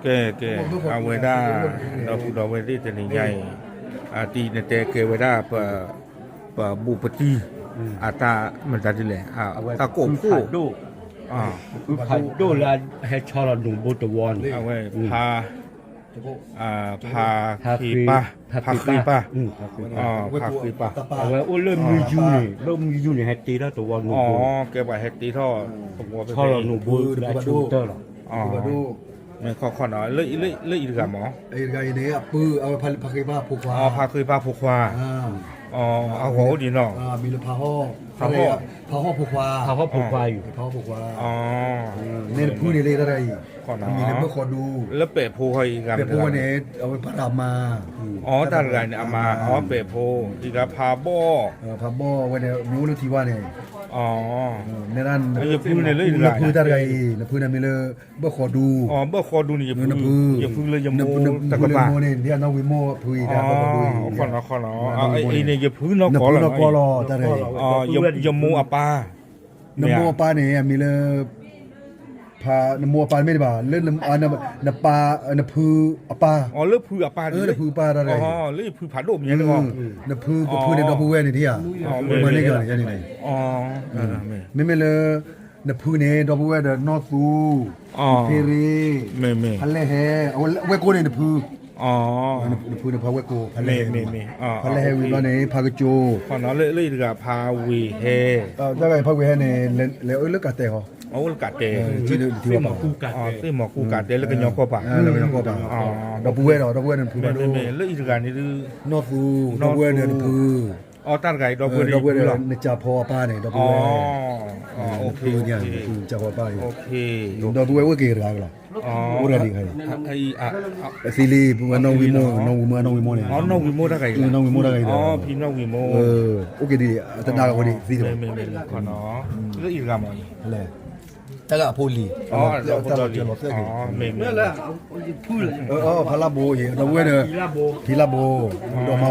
ကဲ ကဲ အဝဲဒၣ် ဒီပုၢ်ဒီဝဲၢ်သ့ၣ်တနံၤညါအံၤ အတံၤနတဲကဲဝဲဒၣ် ပဘူးပတံၢ် အတၢ်မတၤဒ်လဲၣ် တၢ်ကိးဖှိၣ် ဖးဒိၣ်လၢဟဲဆီလီၤနိၣ်ဘိတဝီန့ၣ် အဝဲ ဖး ဖးဃ့ပၢ် ဖးဃ့ပၢ် ဖးဃ့ပၢ် အဝဲအိၣ်လၢမုၢ်ယူၢ်န့ၣ် လၢမုၢ်ယူၢ်န့ၣ် ဟဲတ့ထီၣ်တဝီနိၣ်ဘိ ကဲပှၤဟဲတ့ထီၣ်တဝီဖဲ ဆီလီၤနိၣ်ဘိလၢအဆိကတၢၢ်လီၤ မ့ၢ်ခီခီနီၤ လၢအံၤတဂၤမး အံၤတဂၤအံၤန့ၣ် အပုၢ် အဝဲဖးဃ့ပၢ်ဖိခွါ ဖးဃ့ပၢ်ဖိခွါ အဂီၤအိၣ်ဒံးနီၤ မံၤလၢဖးဟီၣ် ဖးဟီၣ် ဖးဟီၣ်ဖိခွါ ဖးဟီၣ်ဖိခွါ န့ၣ်တဖုန့ၣ်လၢတၢ်တဂၤအံၤ မံၤလၢဘၢၣ်ဃီဒူ လၢပဲာ်ဖိဃီအံၤ ပဲာ်ဖိဃီန့ၣ် အဝဲဖးဒၣ်အမါ အတၢ်တဂၤန့ၣ် အမါ အပဲာ်ဖိ အံၤတဂၤဖးဘီၣ် ဖးဘီၣ်ဝဲန့ၣ် မံၤအိၣ်လၢထံဝါန့ၣ် နဖုန့ၣ်လၢအံၤတဂၤ နဖုတၢ်တဂၤအံၤ နဖုန့ၣ်မံၤလၢ ဘၢၣ်ဃီဒူ ဘၢၣ်ဃီဒူန့ၣ် ယဖု ယဖုလၢယမိၢ်တကပၤ န့ၣ် နီၣ်ဝံၤမိၢ်ဖုအံၤ အံၤန့ၣ် ယဖုနီၢ်ကီၢ်လီၤ နီၢ်ကီၢ်လီၤ တၢ်တဂၤအံၤ ယမိၢ်အပၢ် နမိၢ်အပၢ်န့ၣ် အမံၤလၢ နမိၢ်အပၢ်မ့ၢ်တဘၣ် လၢ နပၢ် နဖုအပၢ် လၢဖုအပၢ် လၢဖုအပၢ်တၢ်တဂၤအံၤ လၢယဖုဖးဒိၣ်မ့ၢ်န့ၣ် နဖု ပဖုန့ၣ်ဒီပုၢ်ဝဲၢ်န့ၣ်ဒ်ဧါ မ့မ့ၢ်လၢ နဖုန့ၣ် ဒီပုၢ်ဝဲၢ်ဒီးနီၢ်သူ ဖ့ရ့ ဖးလဲၢ်ဟဲ အဝဲကိးန့ၣ်နဖု နဖုန့ၣ်ဖးဝဲကိး ဖးလဲၢ်ဟဲ ဖးလဲၢ်ဟဲဝံၤဘျီန့ၣ် ဖးကစိၤ လၢအံၤတဂၤဖးဝ့ၤဟဲ တၢ်တဂၤအံၤဖးဝ့ၤဟဲန့ၣ် လဲၤအိၣ်လၢကးတဲာ်ဟီ အိၣ်လၢကးတဲာ် သ့ၣ်မီၤကူကးတဲာ်လၢကညီကီၢ်ပၤ ကညီကီၢ်ပၤ ဒီပုၢ်ဝဲၢ်ဒီး ဒီပုၢ်ဝဲၢ်န့ၣ်နဖုဖးဒိၣ် လၢအံၤတဂၤန့ၣ်ဒုး နီၢ်သူ ဒီပုၢ်ဝဲၢ်ဒီးနဖု အတၢ်တဂၤအံၤ ဒီပုၢ်ဝဲၢ်ဒီးနဖုလီၤ နကၠၢ်ဖီအပၢ်န့ၣ် ဒီပုၢ်ဝဲၢ် နဖု နကၠၢ်ဖီအပၢ်အံၤ ဒီပုၢ်ဝဲၢ်အိၣ်က့ၤတဂၤကလီၤ အိၣ်တဂၤဒံး အသံလံ ပဝဲနီၣ်ဝံၤမိၢ် နီၣ်ဝံၤမိၢ် နီၣ်ဝံၤမိၢ်န့ၣ် နီၣ်ဝံၤမိၢ်တၢ်ဂၤအံၤ နီၣ်ဝံၤမိၢ်တၢ်ဂၤအံၤ အိၣ်က့ၤဒ် တဒါကဝဲဒ်သံတဘၣ် လၢအံၤတဂၤမး တၢ်ဂၤအဖိလံၤ တၢ်လီၤစၢၤလီၤသွဲၣ်က့ၤ ဖးလၢဘိအံၤ ဒီပုၢ်ဝဲၢ်ဒီး ဖံလၢဘိ ဒီးမၤ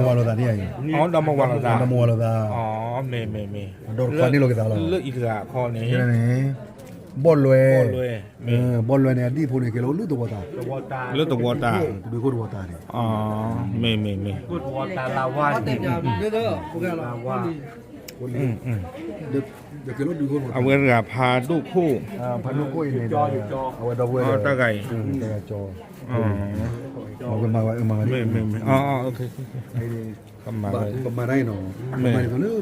ဝၤလိာ်သးန့ၣ်အံၤ ဒီးမၤဝၤလိာ်သး ဒီးတခွါန့ၢ်လီၤက့ၤသးလီၤ လၢအံၤတဂၤအခီန့ၣ် ဘီၣ်လွဲ ဘီၣ်လွဲန့ၣ် အဒံၣ်ဖိန့ၣ် ကဲလီၤလၢသဝီတၢ် လၢသဝီတၢ် တဒုခိၣ်သဝီတၢ်န့ၣ် မ့ၢ်မ့ၢ်မ့ၢ် အဝဲတဂၤဖးဒိၣ်ခိၣ် ဖးဒိၣ်ခိၣ်အံၤန့ၣ် အဝဲဒီပုၢ်ဝဲၢ်ဒီး တၢ်ဂၤအံၤ တၢ်ဂၤကၠီ မ့ၢ်မ့ၢ်မ့ၢ် ပမၤတၢ်အံၤနီၤ ပမၤတၢ်လၢ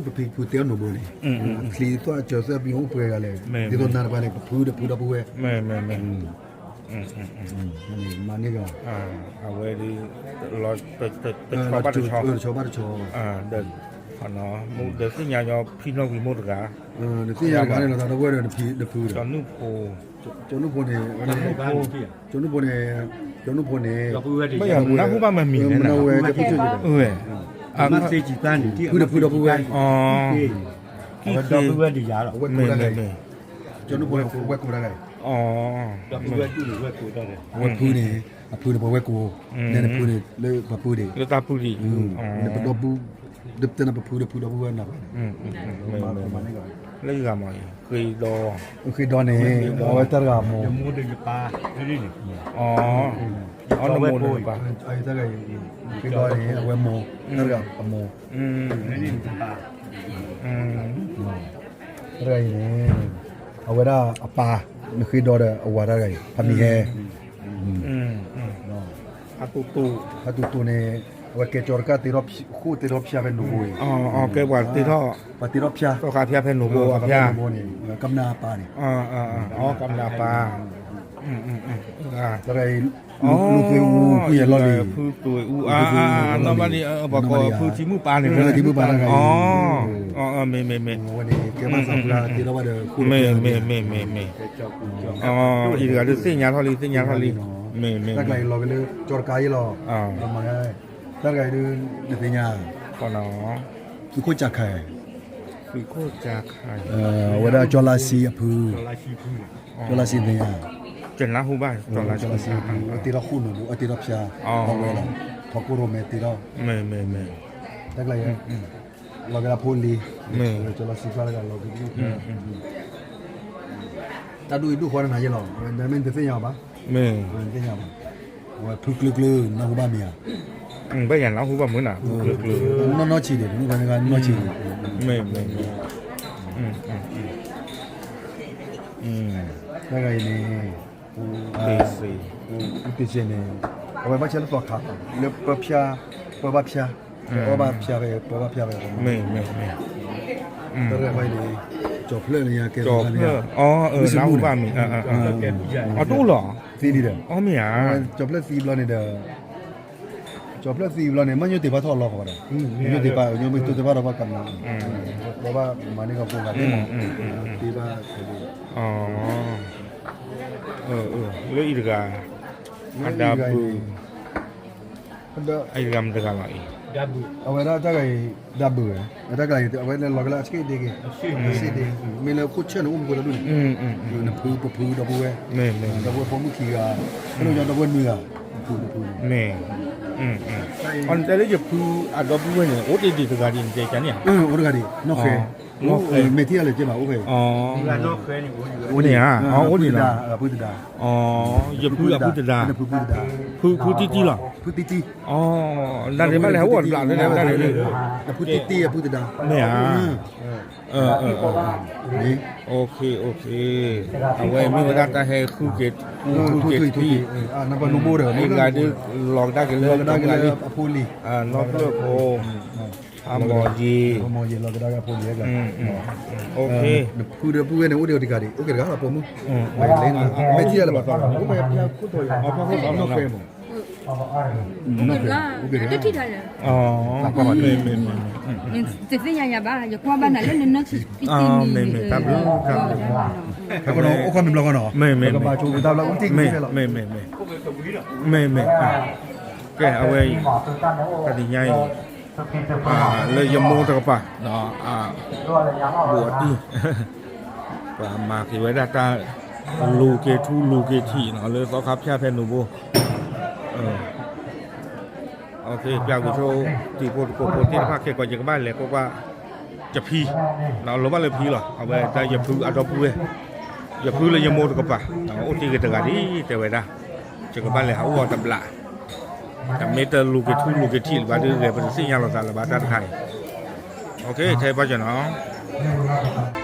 ပဖံပဖုတဲအီၤနိၣ်ဘိန့ၣ် ချံသွၣ်စၢၤသွဲၣ်ပံဟိၣ်ပှဲၤဂၤလဲၣ် ဒ်သိးနၤတပၤန့ၣ် ပဖုဒီးဖုဒီပုၢ်ဝဲၢ် မၤန့ၢ်ကီး အဝဲဒ် တဆီဘၣ်တဆီ တဆီဘၣ်တဆီ ဒီးသ့ၣ်ညါညီဖံနီၣ်ဝံၤမိၢ်တဂၤ နသ့ၣ်ညါတဂၤန့ၣ်လီၤ ဒီပုၢ်ဝဲၢ်ဒီးနဖုဒီးဖုဒီး ကၠီနုၢ်ဖိ ကၠီနုၢ်ဖိန့ၣ် ကၠီနုၢ်ဖိန့ၣ် ကၠီနုၢ်ဖိန့ၣ် မ့ၢ်ယၤနၢ်ဟူဘၣ်မ့ၢ်မံၤန့ၣ် ဖုဒီးဖုဒီပုၢ်ဝဲၢ် အဝဲဒီပုၢ်ဝဲၢ်ဒ်ယၤလီၤ ကၠီနုၢ်ဖိန့ၣ် ဝဲၢ်ကိးတၢ်ဂၤ အဝဲဖုန့ၣ် အဖုန့ၣ်ပဝဲၢ်ကိး နဲနဖုန့ၣ်လၢပပုၢ်ဒံး လၢတၢ်ပုၢ်ဒံး နပဒီပုၢ် တဲနပဖုဒီးဖုဒီပုၢ်ဝဲၢ်နၤ လၢယဂၤမး ဃ့ဒီ ဃ့ဒီန့ၣ် အဝဲတၢ်တဂၤအမိၢ် အနမိၢ်နပၢ် ဃ့ဒီန့ၣ် အဝဲမိၢ် တၢ်တဂၤအမိၢ် တၢ်တဂၤအံၤန့ၣ် အဝဲဒၣ်အပၢ် နဃ့ဒီဒီးအဝၤတၢ်တဂၤအံၤ ဖးမံၤဟဲ ဖးတူတူန့ၣ် အဝဲကဲကၠီတကၢ်တ့ထီၣ်ဃိၣ်တ့ထီၣ်ဖၠါဖဲနိၣ်ဘိအံၤ ကဲပှၤတ့ထီၣ် ပှၤတ့ထီၣ်ဖၠါ သီခါဖၠါဖဲနိၣ်ဘိအဖၠါ ကမျၢၢ်အပၢ်န့ၣ် ကမျၢၢ်အပၢ် တၢ်တဂၤအံၤ လူၤသွဲၣ်အူ ဖုယဲၢ်လီၢ်လံၤ ဖုသွဲၣ်အူအါ နီၢ်ဘၣ်န့ၣ် ပှၤကိးဖုထံမုၢ်ပၢ်န့ၣ် ထံမုၢ်ပၢ်တၢ်တဂၤအံၤ မ့ၢ်မ့ၢ်မ့ၢ် မ့ၢ်မ့ၢ်မ့ၢ် အံၤတဂၤဒုးသ့ၣ်ညါထီၣ်လံ သ့ၣ်ညါထီၣ်လံ မ့ၢ်မ့ၢ် တၢ်တဂၤအံၤလီၤက့ၤလၢကၠီတကၢ်အံၤလီၤ တၢ်တဂၤအံၤဒုး နသ့ၣ်ညါ သုးခိၣ်ကၠၢ်ခါ သုးခိၣ်ကၠၢ်ခါ အဝဲဒၣ်ကၠီလါဆံအဖု ကၠီလါဆံသ့ၣ်ညါ ကၠီလါဆံဖု အတ့ထီၣ်ဃိၣ်နိၣ်ဘိ အတ့ထီၣ်ဖၠါ အဝဲလီၤ ထီၣ်ကိၢ်ရိၣ်မဲတ့ထီၣ် တၢ်ကျါ လီၤက့ၤလၢဖိလံၤ ကၠီလါဆံဖၠါတဂၤလီၤက့ၤ တၢ်ဒိၣ်အံၤဒိၣ်ဃီနၤယဲလီၤ မ့ၢ်တသ့ၣ်ညါဘၣ် မ့ၢ်တသ့ၣ်ညါဘၣ် ဝဲဖုကျၢၤကျၢၤ နၢ်ဟူဘၣ်မ့ၢ်ဧါ, ဘၣ်ယၤနၢ်ဟူဘၣ်မုၢ်နၤ ဖုကျၢၤကျၢၤ, နီၢ်နီၢ်ဆံးဒံး နီၢ်နီၢ်ဆံးဒံး, မ့ၢ်မ့ၢ်မ့ၢ်, တၢ်ဂၤအံၤန့ၣ် အူတ့ၢ်စ့န့ၣ် အဝဲဘၣ်ဆၣ်လၢသီခါ လၢပၢဖၠါ, ပၢဘၣ်ဖၠါ, ပၢဘၣ်ဖၠါဖဲ ပၢဘၣ်ဖၠါဖဲ, မ့ၢ်မ့ၢ်မ့ၢ်, တၢ်ဂၤအံၤန့ၣ် ကၠီၤဖျၢၣ်န့ၣ် ကဲကၠီၤဖျၢၣ်, အီ နၢ်ဟူဘၣ်မ့ၢ်, အီၤတအိၣ်လီၤ, သံဒံးဒီး, အီ မ့ၢ်ဧါ, ကၠီၤဖျၢၣ်သံဘျီန့ၣ်ဒီး ကၠီၤဖျၢၣ်သံဘျီန့ၣ် မ့ၢ်ညိၣ်တ့ၢ်ဖးထီၣ်လီၤဃီဒီး, ညိၣ်တ့ၢ်ဖး ညိၣ်မ့ၢ်တိၢ်တ့ၢ်ဖးထီၣ်ဘၣ်ကမၤ, ဘၣ်မၤန့ၢ်ကီၢ်ဖိဂၤသ့ၣ်မး, သံဘၣ်, လၢအံၤတဂၤ, အဒါဘု, အံၤတဂၤမ့ၢ်တဂၤလီၤအံၤ, အဝဲဒၣ်တၢ်ဂၤအံၤ ဒါဘုဝဲ, အတၢ်ဂၤအံၤ အဝဲလဲၤလီၤကလၢအဆ့ၣ်ဒ့က့ၤ, အဆ့ၣ်ဒ့, မ့ၢ်လၢခိၣ်ဆၢၣ်န့ၣ် အိၣ်မူခိၣ်တဒူၣ်န့ၣ်, နဖုပဖုဒီပုၢ်ဝဲၢ်, ဒီပုၢ်ဝဲၢ်ဖိမုၣ်ခံဂၤ, ဖဲန့ၣ်ဒီပုၢ်ဝဲၢ်နွံဂၤ, နဖုပဖုန့ၣ်, မ့ၢ်, အီၤနတဲလၢယဖုအဒီပုၢ်ဝဲၢ်န့ၣ် အိၣ်တ့ၢ်ဒံးတဂၤဒံးနတဲကန့ၣ်ဧါ, အိၣ်တဂၤဒံး နီၢ်ဃဲ, မ့ၢ်ထံၣ်အလၢကဲဘၣ် အိၣ်ဃဲ, မ့ၢ်ဧါ, အိၣ်ဒံးလီၤ, ဖုတဒါ, ယဖုအဖုတဒါ, ဖုတံတံလီၤ, ဖုတံတံ, နတဘၣ်လဲၤဟးအိၣ်တဘျီန့ၣ်, ဖုတံတံအဖုတဒါ, မ့ၢ်ဧါ, အဝဲမ့ၢ်ဝဲဒၣ်တၢ်ဟဲဃုက့ၤ, ဃုက့ၤထံၣ်, အံၤတဂၤဒ်လီၤကဒါက့ၤလၢ, နီၢ်ဖျၢၣ်ဖိ, အမီၤယံၤ, နဖုဒီပုၢ်ဝဲၢ်န့ၣ် အိၣ်ဒံးတဂၤဒံး, အိၣ်က့ၤတဂၤလီၤပိာ်မုၣ်, မ့ၢ်ထံၣ်လၢ, အိၣ်ဖဲဖုခိၣ်တီၤယၤ, နီၢ်ဖျၢၣ်မး, တသ့ၣ်ညါယၤဘၣ်, ယကွၢ်ဘၣ်နၤလၢနနီၢ်ဆံး, မ့ၢ်မ့ၢ်, တၢ်ဘျုးတၢ်ဘျုး, အိၣ်ခိးမံၤဘျီဃီနီၤ, မ့ၢ်မ့ၢ်, မ့ၢ်မ့ၢ်, ကဲအဝဲအံၤ, တနံၤညါအံၤ, လၢယမိၢ်တကပၤ, ဘူးအတံၢ်, ပှၤမၤက့ၤဝဲဒၣ်တၢ်, လူၤက့ၤထူလူၤက့ၤထံးနီၤ လၢသီခါဖၠၣ်ဖဲနူဘိ ပျၢ်ကွံာ်ဆိ တံၤဖိသကိးဖိသ့ၣ်တဖၣ် ခဲကိး ယကဘၣ်လဲၤကွၢ်ကွၢ်, ယဖံ, လိၣ်ဘၣ်လၢဖံလီၤ အဝဲတၢ်ယဖုအဒီပုၢ်ဝဲၢ်, ယဖုလၢယမိၢ်တကပၤ, အိၣ်တ့ၢ်ဂ့ၤတဂၤဒ်တဲဝဲဒၣ်, ယကဘၣ်လဲၤဟးအိၣ်အီၤတဘျီ, တမ့ၢ်တလူၤက့ၤထူလူၤက့ၤထံးလၢၤဘၣ်ဒ်ဂဲၤ ပတသ့ၣ်ညါလိာ်သးလၢၤဘၣ်တၢ်တခါအံၤ, ခဲအံၤဘၣ်ကနီၤ